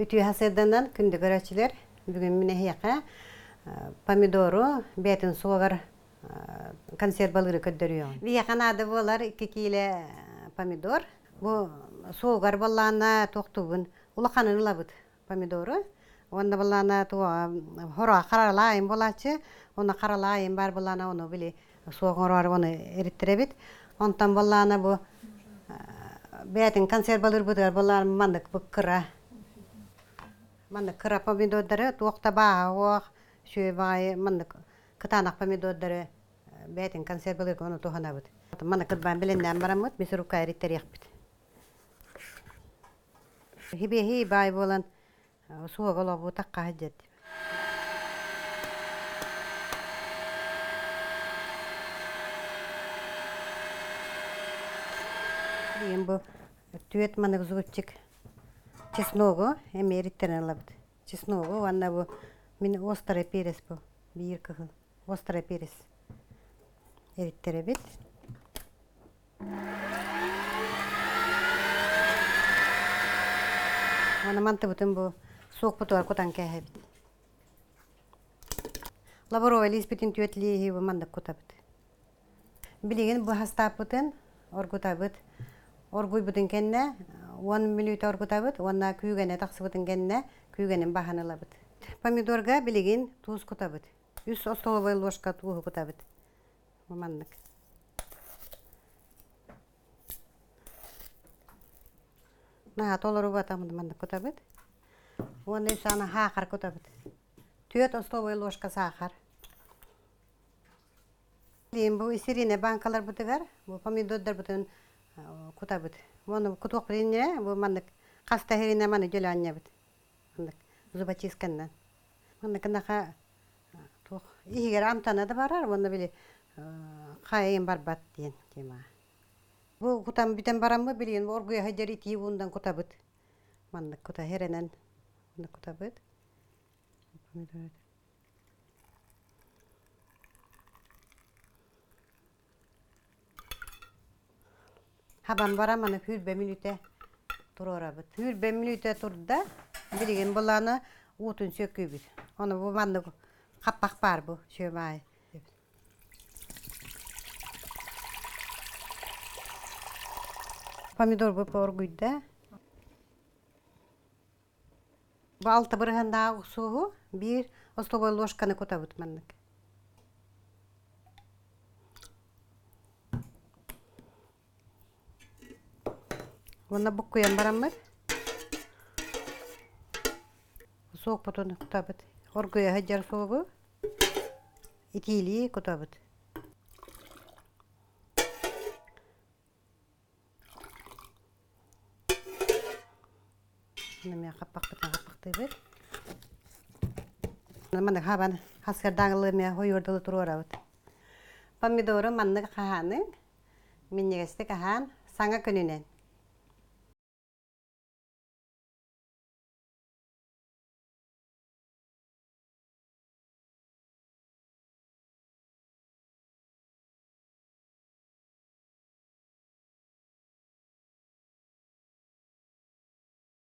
Үтүө сырданан күндү көрөөччүлэр, бүгүн мин эһиэхэ помидору бэйэтин суогар консервалыыры көрдөрүөҕүм. Биһиэхэ наада буолар 2 киилэ помидор. Бу суогар буоллаҕына туохтуубун улаханын ылабыт помидору. Уонна буоллаҕына туоҕа хороҕо харалаайым буолааччы, уонна харалаайым баар буоллаҕына ону били суох оҥороору ону эриттэрэбит. Онтон буоллаҕына бу бэйэтин консервалыырбытыгар буоллаҕына маннык бу кыра маннык кыра помидордары туох да бааһа суох үчүгэй баҕайы маннык кытаанах помидордары бэйэтин консервалыырга ону туһанабыт. Маннык кырбаан бэлэмнээн бараммыт мясорубка эриттэриэхпит. Хибиэһий баай буолан суога олоҕбутахха сылдьар. Билигин бу түөрт манык зубчик чесногу эмиэ эриттэрэн ылабыт. Чесногу уонна бу мин острый перец бу биир кыһыл острый перец эриттэрэбит. Аны мантыбытын бу суохпутугар кутан кээһэбит. Лавровай лииспитин түөрт лииһи бу маннык кутабыт. Билигин бу хастааппытын оргутабыт. Оргуйбутун кэннэ 10 мүнүүтэ оргутабыт уонна күүгэнэ тахсыбытын кэннэ күүгэнин баһан ылабыт. Помидорга билигин туус кутабыт. Үс остолобуой ложка тууһу кутабыт. Бу маннык. Наһаа толору батаммыт маннык кутабыт. Уонна үс аны саахар кутабыт. Түөрт остолобуой ложка саахар. Билигин бу сиринэ банкаларбытыгар бу помидордарбытын кутабыт. Уонна кутуохпут иннинэ бу маннык хас да иһиринэ маны дьөлө анньабыт. Маннык зубочистканнан. Маннык гынаха туох иһигэр амтана да барар уонна били хайын барбат диэн тема. Бу кутан бүтэн бараммыт билигин оргуйа сылдьар итии уундан кутабыт. Маннык кута хэрэнэн маннык кутабыт. Хабан баран маны сүүрбэ мүнүүтэ туруорабыт. Сүүрбэ мүнүүтэ турда, билигин былааны уутун сүөккүүбүт. Ону бу маннык хаппах баар бу сүөмаайы. Помидорбут оргуйда. Бу алта бырыһыаннаах уксуоһу биир остолобуой ложканы кутабыт маннык. Уонна буккуйан бараммыт суокпутун кутабыт. Оргуйа сылдьар суогу итиилии кутабыт. Эмиэ хаппахпытын хаппахтыыбыт. Маннык хабан хасыардааҥылы эмиэ хойуордулу туруорабыт. Помидору маннык хаһааныҥ, минньигэстик аһаан, саҥа күнүнэн.